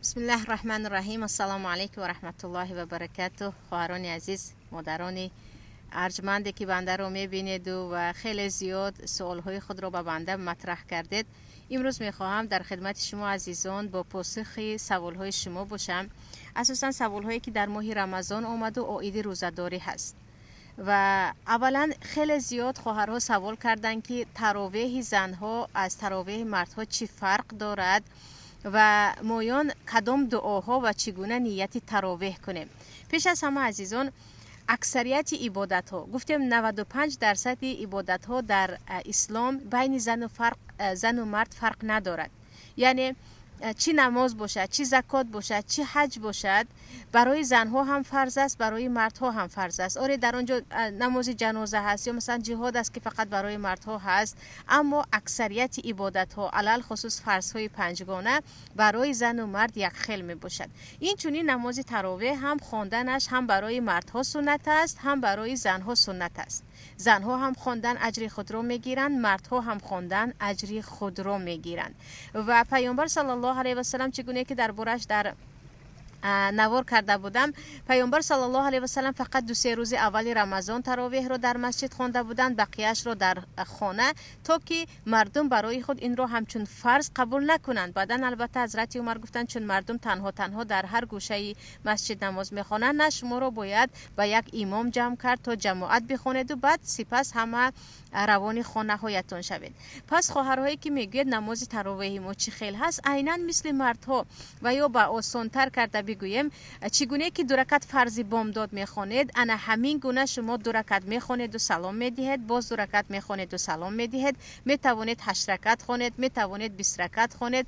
Бисмиллаҳи раҳмани раҳим. Ассалому алайкум ва раҳматуллоҳи ва баракатуҳ. Хоҳарони азиз, модарони арҷманде, ки бандаро мебинеду ва хеле зиёд суолҳои худро ба банда матраҳ кардед, имрӯз мехоҳам дар хидмати шумо азизон бо посухи саволҳои шумо бошам, асосан саволҳое, ки дар моҳи Рамазон омаду оиди рӯзадорӣ ҳаст. Ва аввалан хеле зиёд хоҳарҳо савол карданд, ки таровеҳи занҳо аз таровеҳи мардҳо чӣ фарқ дорад ва моён кадом дуоҳо ва чӣ гуна нияти таровеҳ кунем. Пеш аз ҳама, азизон, аксарияти ибодатҳо, гуфтем, 95 дарсади ибодатҳо дар ислом байни зану мард фарқ надорад. Яъне чӣ намоз бошад, чӣ закот бошад, чӣ ҳаҷ бошад, барои занҳо ҳам фарз аст, барои мардҳо ҳам фарз аст. Оре, дар он ҷо намози ҷаноза ҳаст ё масалан ҷиҳод аст, ки фақат барои мардҳо ҳаст, аммо аксарияти ибодатҳо, алалхусус фарзҳои панҷгона, барои зану мард якхел мебошад. Инчунин намози таровеҳ ҳам хонданаш ҳам барои мардҳо суннат аст, ҳам барои занҳо суннат аст. Занҳо ҳам хондан аҷри худро мегиранд, мардҳо ҳам хондан аҷри худро мегиранд. Ва Паёнбар саллаллоҳу алайҳи васалам, чӣ гуне ки дар борааш дар навор карда будам, Паёнбар саллаллоҳу алайҳи васалам фақат 2-се рӯзи аввали Рамазон таровеҳро дар масҷид хонда буданд, бақияашро дар хона, то ки мардум барои худ инро ҳамчун фарз қабул накунанд. Баъдан, албатта, Ҳазрати Умар гуфтанд: «Чун мардум танҳо танҳо дар ҳар гӯшаи масҷид намоз мехонанд, на, шуморо бояд ба як имом ҷамъ кард, то ҷамоат бихонеду баъд сипас ҳама равони хонаҳоятон шавед». Пас хоҳарҳое, ки мегӯяд, намози таровеҳи мо чӣ хел ҳаст, айнан мисли мардҳо ва ё ба осонтар карда бигӯем, чӣ гуне ки ду ракат фарзи бомдод мехонед, ана ҳамин гуна шумо ду ракат мехонеду салом медиҳед, боз ду ракат мехонеду салом медиҳед. Метавонед ҳашт ракат хонед, метавонед 20 ракат хонед.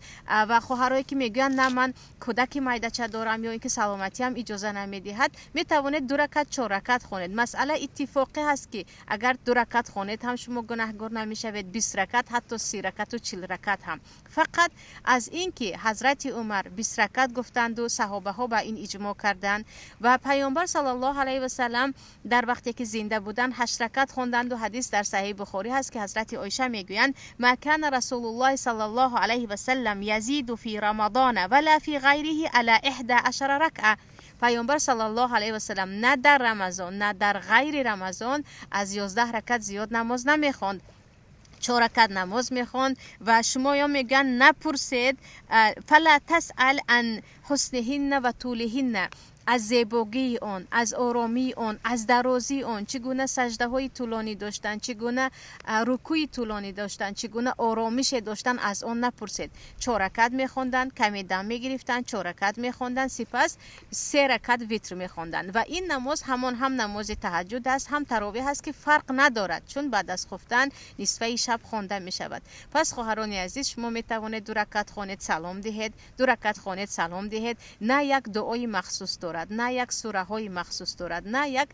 Ва хоҳарое, ки мегӯянд, на, ман кӯдаки майдача дорам ё ин ки саломатиам иҷоза намедиҳад, метавонед ду ракат, чор ракат хонед. Масъала иттифоқӣ ҳаст, ки агар ду ракат хонед ҳам, шумо гунаҳгор намешавед, 20 ракат, ҳатто 30 ракату 40 ракат ҳам. Фақат аз ин ки Ҳазрати Умар 20 ракат гуфтанду саҳобаҳо ба ин иҷмоъ карданд ва Паёнбар саллаллоҳу алайҳи васалам дар вақте ки зинда буданд, ҳашт ракат хонданду ҳадис дар Саҳиҳи Бухорӣ ҳаст, ки Ҳазрати Оиша мегӯянд: «Ма кана Расулуллоҳи саллаллоҳу алайҳи васалам язиду фи рамадона вала фи ғайриҳи ала 11 ракъа». Паёнбар саллаллоҳу алайҳи васалам на дар Рамазон, на дар ғайри Рамазон аз 11 ракат зиёд намоз намехонд, чор ракат намоз мехонд. Ва шумоё мегӯянд, напурсед, فلا تسأل عن حسنهن وطولهن, аз зебогии он, аз оромии он, аз дарозии он, чӣ гуна саждаҳои тӯлонӣ доштанд, чӣ гуна рукӯи тӯлонӣ доштанд, чӣ гуна оромише доштанд, аз он напурсед. Чор ракат мехонданд, каме дам мегирифтанд, чор ракат мехонданд, сипас се ракат витр мехонданд. Ва ин намоз ҳамон ҳам намози таҳаҷҷуд аст, ҳам таровеҳ аст, ки фарқ надорад, чун баъд аз хуфтан нисфаи шаб хонда мешавад. Пас, хоҳарони азиз, шумо метавонед ду ракат хонед, салом диҳед, ду ракат хонед, салом диҳед. На як дуои махсус дорад, на як сураҳои махсус дорад, на як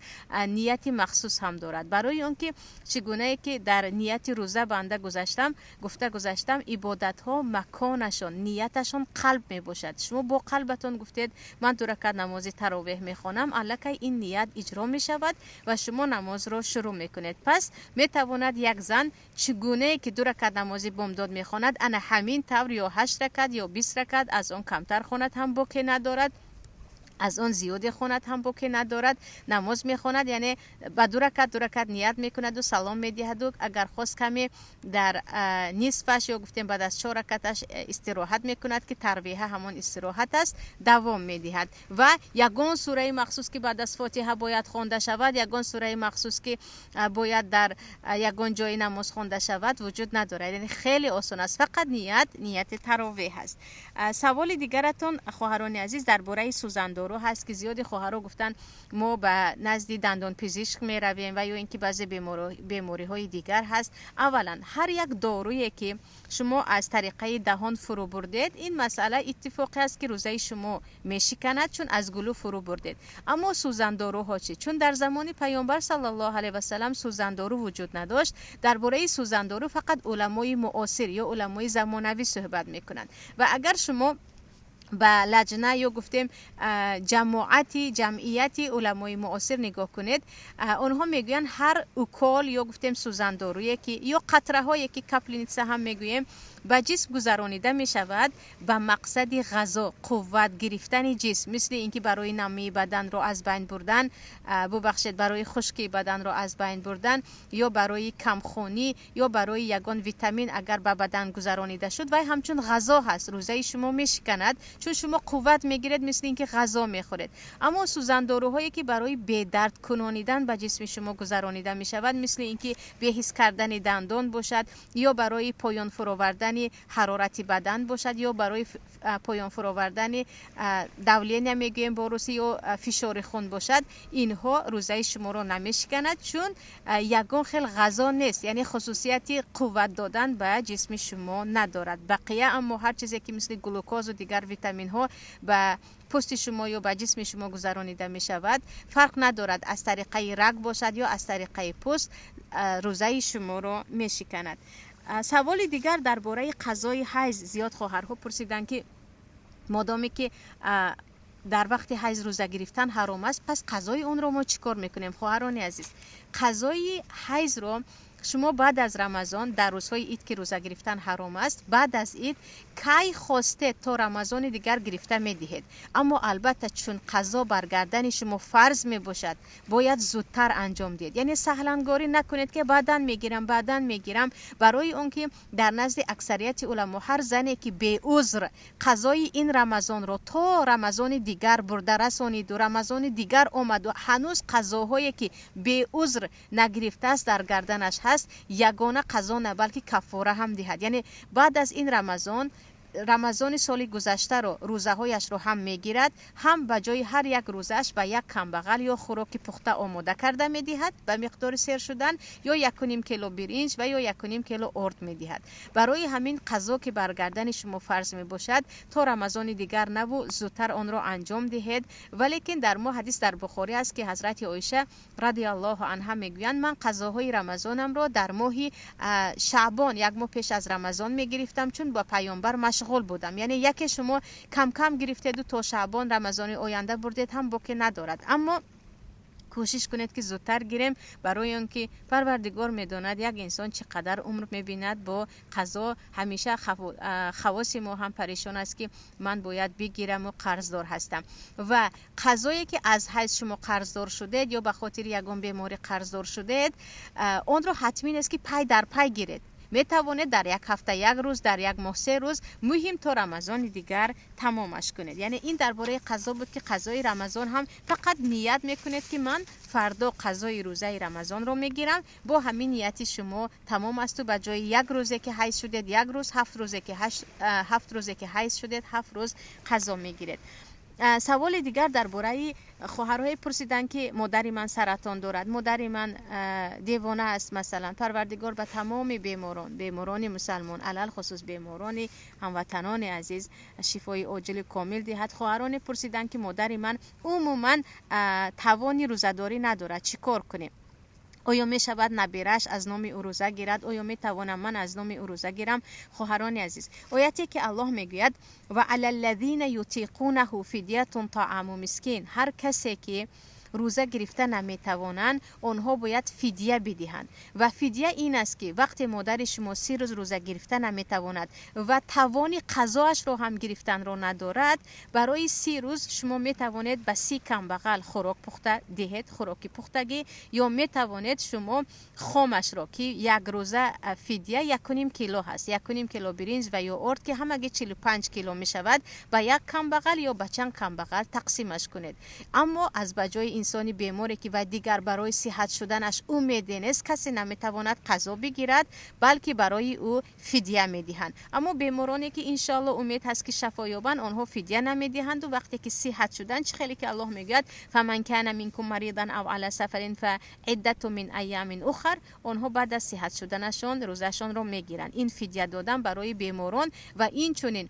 нияти махсус ҳам дорад. Барои он ки чӣ гунае ки дар нияти рӯза банда гузаштам, гуфта гузаштам, ибодатҳо маконашон, нияташон қалб мебошад. Шумо бо қалбатон гуфтед, ман ду ракат намози таровеҳ мехонам, аллакай ин ният иҷро мешавад ва шумо намозро шурӯъ мекунед. Пас метавонад як зан чӣ гунае ки ду ракат намози бомдод мехонад, ана ҳамин тавр ё ҳашт ракат, ё 20 ракат, аз он камтар хонад ҳам боке надорад, аз он зиёде хонад ҳам боке надорад. Намоз мехонад, яъне ба ду ракат, ду ракат ният мекунаду салом медиҳаду агар хост, каме дар нисфаш ё гуфтем баъд аз чор ракаташ истироҳат мекунад, ки тарвиҳа ҳамон истироҳат аст, давом медиҳад. Ва ягон сураи махсус, ки баъд аз Фотиҳа бояд хонда шавад, ягон сураи махсус, ки бояд дар ягон ҷои намоз хонда шавад, вуҷуд надорад. Яъне хеле осон аст, фақат ният, нияти таровеҳ аст. Саволи дигаратон, хоҳарони азиз, дар бораи сӯзандору ҳаст, ки зиёди хоҳаро гуфтанд, мо ба назди дандонпизишк меравем ва ё ин ки баъзе бемориҳои дигар ҳаст. Аввалан, ҳар як доруе, ки шумо аз тариқаи даҳон фурӯ бурдед, ин масъала иттифоқӣ аст, ки рӯзаи шумо мешиканад, чун аз гулӯ фурӯ бурдед. Аммо сӯзандоруҳо чӣ? Чун дар замони Паёнбар саллаллоҳу алайҳи васалам сӯзандору вуҷуд надошт, дар бораи сӯзандору фақат уламои муосир ё уламои замонавӣ суҳбат мекунанд. Ва агар шумо ба лаҷна ё гуфтем ҷамоати, ҷамъияти уламои муосир нигоҳ кунед, онҳо мегӯянд, ҳар укол ё гуфтем сӯзандоруе ки ё қатраҳое ки капельница ҳам мегӯем, Ба ҷисм гузаронида мешавад ба мақсади ғазо, қувват гирифтани ҷисм, мисли ин ки барои намии баданро аз байн бурдан, бубахшед, барои хушкии баданро аз байн бурдан ё барои камхунӣ ё барои ягон витамин агар ба бадан гузаронида шуд, вай ҳамчун ғазо ҳаст, рӯзаи шумо мешиканад, чун шумо қувват мегиред, мисли ин ки ғазо мехӯред. Аммо сӯзандоруҳое ки барои бедард кунонидан ба ҷисми шумо гузаронида мешавад, мисли ин ки беҳис кардани дандон бошад ё барои поён фуровардани ҳарорати бадан бошад ё барои поён фуровардани давления мегӯем бо русӣ ё фишори хун бошад, инҳо рӯзаи шуморо намешиканад, чун ягон хел ғазо нест, яъне хусусияти қувват додан ба ҷисми шумо надорад. Бақия аммо ҳар чизе ки мисли глюкозу дигар витаминҳо ба пӯсти шумо ё ба ҷисми шумо гузаронида мешавад, фарқ надорад, аз тариқаи раг бошад ё аз тариқаи пӯст, рӯзаи шуморо мешиканад. Саволи дигар дар бораи қазои ҳайз. Зиёд хоҳарҳо пурсиданд, ки модоме ки дар вақти ҳайз рӯза гирифтан ҳаром аст, пас қазои онро мо чӣ кор мекунем? Хоҳарони азиз, қазои ҳайзро шумо баъд аз Рамазон, дар рӯзҳои ид ки рӯза гирифтан ҳаром аст, баъд аз ид кай хостед то Рамазони дигар гирифта медиҳед. Аммо албатта, чун қазо бар гардани шумо фарз мебошад, бояд зудтар анҷом диҳед, яъне саҳлангорӣ накунед, ки баъдан мегирам, баъдан мегирам, барои он ки дар назди аксарияти уламо ҳар зане ки беузр қазои ин Рамазонро то Рамазони дигар бурда расониду Рамазони дигар омаду ҳанӯз қазоҳое ки беузр нагирифтааст дар гарданаш ҳаст, ягона қазо на, балки каффора ҳам диҳад, яъне баъд аз ин Рамазон, Рамазони соли гузаштаро рӯзаҳояшро ҳам мегирад, ҳам ба ҷои ҳар як рӯзааш ба як камбағал ё хӯроки пухта омода карда медиҳад ба миқдори сер шудан, ё 1,5 кило биринҷ ва ё 1,5 кило орд медиҳад. Барои ҳамин қазо ки бар гардани шумо фарз мебошад, то Рамазони дигар наву зудтар онро анҷом диҳед. Валекин дар мо ҳадис дар Бухорӣ аст, ки ҳазрати Оиша радиаллоҳу анҳа мегӯянд: «Ман қазоҳои Рамазонамро дар моҳи Шаъбон, як моҳ пеш аз Рамазон мегирифтам, чун ба Паёмбар машғул будам». Яъне яке шумо камкам гирифтеду то Шаъбон Рамазони оянда бурдед ҳам боке надорад, аммо кӯшиш кунед, ки зудтар гирем, барои он ки Парвардигор медонад, як инсон чӣ қадар умр мебинад. Бо қазо ҳамеша хавоси мо ҳам парешон аст, ки ман бояд бигираму қарздор ҳастам. Ва қазое ки аз ҳайз шумо қарздор шудед ё ба хотири ягон беморӣ қарздор шудед, онро ҳатмӣ нест, ки пай дар пай гиред. Метавонед дар як ҳафта як рӯз, дар як моҳ 3 рӯз, муҳим то Рамазони дигар тамомаш кунед. Яъне ин дар бораи қазо буд, ки қазои Рамазон ҳам фақат ният мекунед, ки ман фардо қазои рӯзаи Рамазонро мегирам. Бо ҳамин нияти шумо тамом асту ба ҷои як рӯзе ки ҳайз шудед як рӯз, 7 рӯзе ки ҳайз шудед 7 рӯз қазо мегиред. Саволи дигар дар бораи хоҳарҳое пурсиданд, ки модари ман саратон дорад, модари ман девона аст масалан. Парвардигор ба тамоми беморон, беморони мусалмон, алалхусус беморони ҳамватанони азиз шифои оҷили комил диҳад. Хоҳароне пурсиданд, ки модари ман умуман тавони рӯзадорӣ надорад, чӣ кор кунем? Оё мешавад набирааш аз номи ӯ рӯза гирад? Оё метавонам ман аз номи ӯ рӯза гирам? Хоҳарони азиз, ояте ки Аллоҳ мегӯяд: وعلى الذين يطيقونه فدية طعام مسكين. Ҳар касе ки рӯза гирифта наметавонанд, онҳо бояд фидия бидиҳанд. Ва фидия ин аст, ки вақте модари шумо 30 рӯз рӯза гирифта наметавонад ва тавони қазоашро ҳам гирифтанро надорад, барои 30 рӯз шумо метавонед ба 30 камбағал хӯрок пухта диҳед, хӯроки пухтагӣ, ё метавонед шумо хомашро, ки як рӯза фидия 1,5 кило ҳаст, 1,5 кило биринҷ ва ё орд, ки ҳамагӣ 45 кило мешавад, ба як камбағал ё ба чанд камбағал тақсимаш кунед. Аммо аз ба ҷои инсони беморе ки ва дигар барои сиҳат шуданаш умеде нест, касе наметавонад қазо бигирад, балки барои ӯ фидия медиҳанд. Аммо бемороне ки иншоалло умед ҳаст, ки шафо ёбанд, онҳо фидия намедиҳанду вақте ки сиҳат шуданд, чӣ хеле ки Аллоҳ мегӯяд: فمن كان منكم مريضا أو على سفر فعدة من أيام أخر. Онҳо баъд аз сиҳат шуданашон рӯзашонро мегиранд. Ин фидия додан барои беморон ва инчунин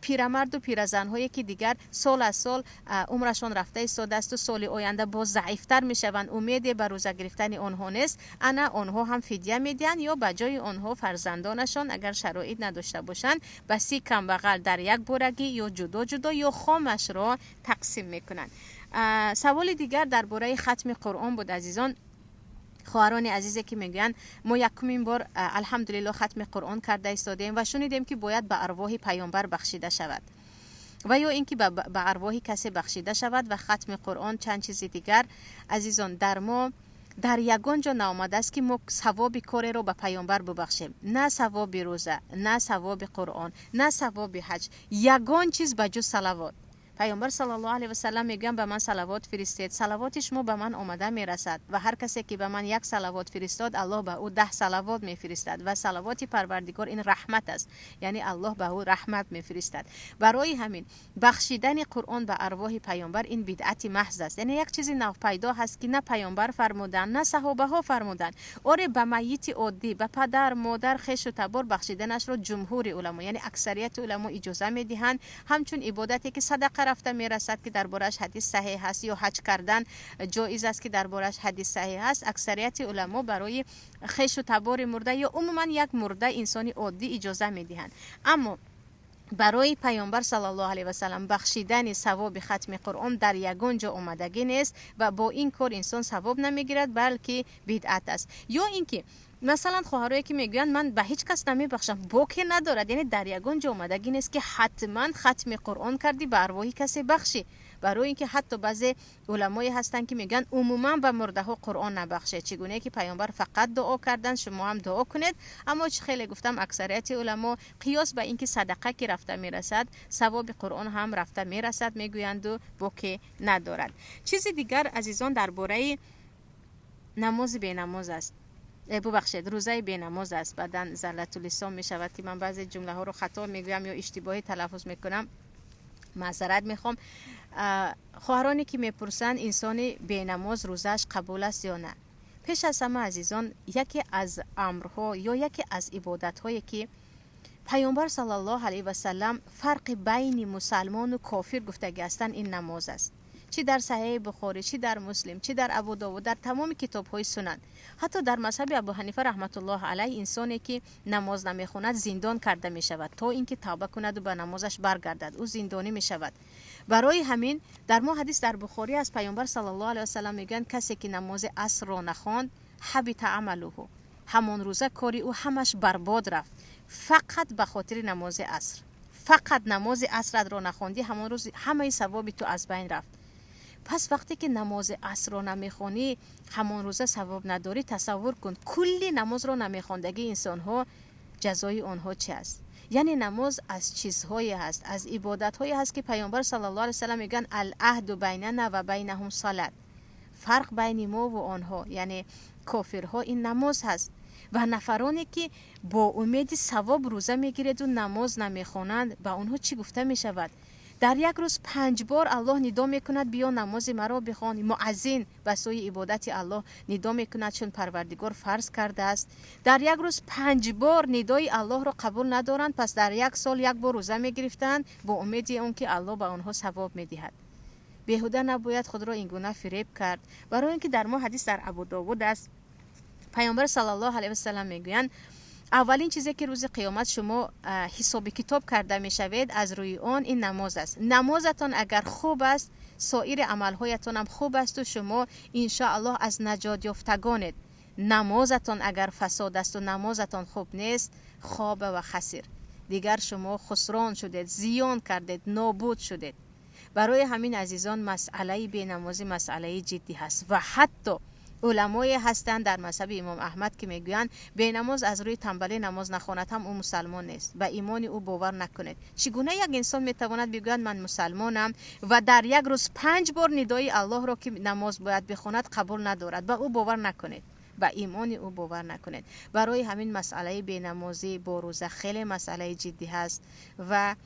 пирамарду пиразанҳое ки дигар сол аз сол умрашон рафта истодаасту соли оянда боз заифтар мешаванд, умеде ба рӯза гирифтани онҳо нест, ана онҳо ҳам фидия медиҳанд ё ба ҷои онҳо фарзандонашон, агар шароит надошта бошанд, ба 30 камбағал дар як борагӣ ё ҷудо ҷудо ё хомашро тақсим мекунанд. Саволи дигар дар бораи хатми Қуръон буд, азизон. Хоҳарони азизе, ки мегӯянд, мо якумин бор, алҳамдулилло, хатми Қуръон карда истодем ва шунидем, ки бояд ба арвоҳи паёмбар бахшида шавад ва ё ин ки ба арвоҳи касе бахшида шавад ва хатми Қуръон, чанд чизи дигар. Азизон, дар мо дар ягон ҷо наомадааст, ки мо савоби кореро ба паёмбар бубахшем. На савоби рӯза, на савоби Қуръон, на савоби ҳаҷ, ягон чиз ба ҷуз салавот. Паёмбар саллаллоҳу алайҳи васалам мегӯянд: «Ба ман салавот фиристед, салавоти шумо ба ман омада мерасад ва ҳар касе ки ба ман як салавот фиристод, Аллоҳ ба ӯ 10 салавот мефиристад». Ва салавоти Парвардигор ин раҳмат аст, яъне Аллоҳ ба ӯ раҳмат мефиристад. Барои ҳамин бахшидани Қуръон ба арвоҳи паёмбар ин бидъати маҳз аст, яъне як чизи навпайдо ҳаст, ки на паёмбар фармуданд, на саҳобаҳо фармуданд. Оре, ба майити оддӣ, ба падар, модар, хешу табор бахшиданашро ҷумҳури уламо, яъне аксарияти уламо иҷоза медиҳанд, ҳамчун ибодате, ки садақа рафта мерасад, ки дар борааш ҳадис саҳеҳ ҳаст, ё ҳаҷ кардан ҷоиз аст, ки дар борааш ҳадис саҳеҳ ҳаст. Аксарияти уламо барои хешу табори мурда ё умуман як мурда, инсони оддӣ иҷоза медиҳанд. Аммо барои паёмбар саллаллоҳу алайҳи васалам бахшидани савоби хатми Қуръон дар ягон ҷо омадагӣ нест ва бо ин кор инсон савоб намегирад, балки бидъат аст. Ё ин ки масалан хоҳарое, ки мегӯянд, ман ба ҳеҷ кас намебахшам, боке надорад. Яъне дар ягон ҷо омадагӣ нест, ки ҳатман хатми Қуръон кардӣ, ба арвоҳи касе бахшӣ. Барои ин ки ҳатто баъзе уламое ҳастанд, ки мегӯянд, умуман ба мурдаҳо Қуръон набахшед. Чӣ гуне ки паёмбар фақат дуо карданд, шумо ҳам дуо кунед. Аммо чӣ хеле гуфтам, аксарияти уламо қиёс ба ин ки садақа ки рафта мерасад, савоби Қуръон ҳам рафта мерасад мегӯянду боке надорад. Чизи дигар, азизон, дар бораи намози бенамоз аст, бубахшед, рӯзаи бенамоз аст. Баъдан заллатуллисон мешавад, ки ман баъзе ҷумлаҳоро хато мегӯям ё иштибоҳӣ талаффуз мекунам, маъзарат мехоҳам. Хоҳароне, ки мепурсанд, инсони бенамоз рӯзааш қабул аст ё на? Пеш аз ҳама, азизон, яке аз амрҳо ё яке аз ибодатҳое, ки паёмбар саллаллоҳу алайҳи васалам фарқи байни мусалмону кофир гуфтагӣ ҳастанд, ин намоз аст. Чӣ дар Саҳеҳи Бухорӣ, чӣ дар Муслим, чӣ дар Абу Довуд, дар тамоми китобҳои сунан. Ҳатто дар мазҳаби Абу Ҳанифа раҳматуллоҳ алайҳ инсоне, ки намоз намехонад, зиндон карда мешавад, то ин ки тавба кунаду ба намозаш баргардад, ӯ зиндонӣ мешавад. Барои ҳамин дар мо ҳадис дар Бухорӣ аз паёмбар саллаллоҳу алайҳи васалам мегӯянд: «Касе ки намози асрро нахонд, حبط عمله», ҳамон рӯза кори ӯ ҳамаш барбод рафт. Фақат ба хотири намози аср, фақат намози асратро нахондӣ, ҳамон рӯз ҳамаи савоби ту аз байн рафт. Пас вақте ки намози асрро намехонӣ, ҳамон рӯза савоб надорӣ. Тасаввур кун, кулли намозро намехондагии инсонҳо ҷазои онҳо чи аст? Яъне намоз аз чизҳое ҳаст, аз ибодатҳое ҳаст, ки паёмбар саллаллоҳу алайҳи васалам мегӯянд: العهد بيننا وبينهم الصلاة. Фарқ байни мо ва онҳо, яъне кофирҳо, ин намоз ҳаст. Ва нафароне, ки бо умеди савоб рӯза мегиреду намоз намехонанд, ба онҳо чӣ гуфта мешавад? Дар як рӯз панҷ бор Аллоҳ нидо мекунад: «Биё, намози маро бихон». Муаззин ба сӯи ибодати Аллоҳ нидо мекунад, чун Парвардигор фарз кардааст. Дар як рӯз панҷ бор нидои Аллоҳро қабул надоранд. Пас дар як сол як бор рӯза мегирифтанд бо умеди он ки Аллоҳ ба онҳо савоб медиҳад. Беҳуда набояд худро ин гуна фиреб кард. Барои ин ки дар мо ҳадис дар Абу Довуд аст, паёмбар саллаллоҳу алайҳи васалам мегӯянд: «Аввалин чизе, ки рӯзи қиёмат шумо ҳисоби китоб карда мешавед аз рӯи он, ин намоз аст. Намозатон агар хуб аст, соири амалҳоятонам хуб асту шумо иншоаллоҳ аз наҷотёфтагонед. Намозатон агар фасод асту намозатон хуб нест, خاب وخسر, дигар шумо хусрон шудед, зиён кардед, нобуд шудед». Барои ҳамин, азизон, масъалаи бенамозӣ масъалаи ҷиддӣ ҳаст ва ҳатто уламое ҳастанд дар мазҳаби имом Аҳмад, ки мегӯянд, бенамоз аз рӯи тамбалӣ намоз нахонад ҳам, ӯ мусалмон нест, ба имони ӯ бовар накунед. Чӣ гуна як инсон метавонад бигӯяд, ман мусалмонам, ва дар як рӯз панҷ бор нидои Аллоҳро, ки намоз бояд бихонад, қабул надорад? Ба ӯ бовар накунед, ба имони ӯ бовар накунед. Барои ҳамин масъалаи бенамозӣ бо рӯза хеле масъалаи ҷиддӣ ҳаст ва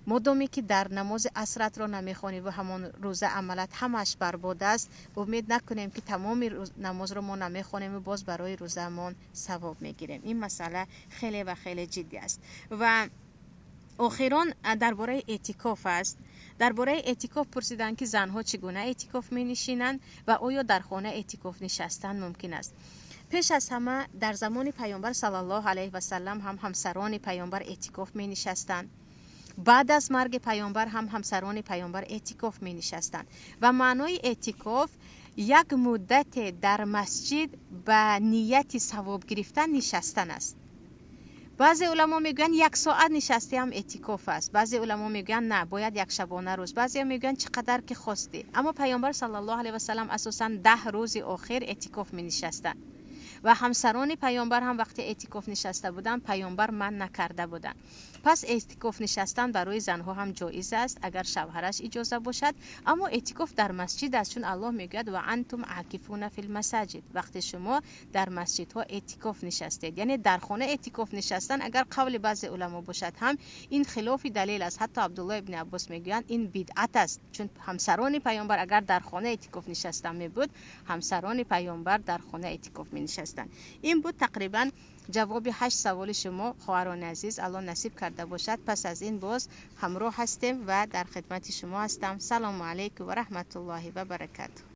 модоме ки дар намози асратро намехонӣ ва ҳамон рӯза амалат ҳамааш барбод аст. Умед накунем, ки тамоми намозро мо намехонему боз барои рӯзаамон савоб мегирем. Ин масъала хеле ва хеле ҷиддӣ аст. Ва охирон дар бораи эътикоф аст. Дар бораи эътикоф пурсиданд, ки занҳо чӣ гуна эътикоф менишинанд ва оё дар хона эътикоф нишастан мумкин аст? Пеш аз ҳама, дар замони паёмбар саллаллоҳу алайҳи васалам ҳам ҳамсарони паёмбар эътикоф менишастанд. Баъд аз марги паёмбар ҳам ҳамсарони паёмбар эътикоф менишастанд. Ва маънои эътикоф Як муддате дар масҷид ба нияти савоб гирифтан нишастан аст. Баъзе уламо мегӯянд, як соат нишастӣ ҳам эътикоф аст. Баъзе уламо мегӯянд, на, бояд як шабона рӯз. Баъзео мегӯянд, чӣ қадар ки хостӣ. Аммо Паёмбар саллаллоҳу алайҳи васалам асосан 10 рӯзи охир эътикоф менишастанд ва ҳамсарони Паёмбар ҳам вақте эътикоф нишаста буданд, Паёмбар манъ накарда буданд. Пас эътикоф нишастан барои занҳо ҳам ҷоиз аст, агар шавҳараш иҷоза бошад. Аммо эътикоф дар масҷид аст, чун Аллоҳ мегӯяд: «Ва антум акифуна фил масаҷид», вақте шумо дар масҷидҳо эътикоф нишастед. Яъне дар хона эътикоф нишастан, агар қавли баъзе уламо бошад ҳам, ин хилофи далел аст. Ҳатто Абдулло ибни Аббос мегӯянд, ин бидъат аст, чун ҳамсарони Паёмбар агар дар хона эътикоф нишастан мебуд, ҳамсарони Паёмбар дар хона эътикоф менишастанд. Ин буд тақрибан ҷавоби ҳашт саволи шумо, хоҳарони азиз. Аллоҳ насиб карда бошад, пас аз ин боз ҳамроҳ ҳастем ва дар хидмати шумо ҳастам. Салому алайкум ва раҳматуллоҳи ва баракату.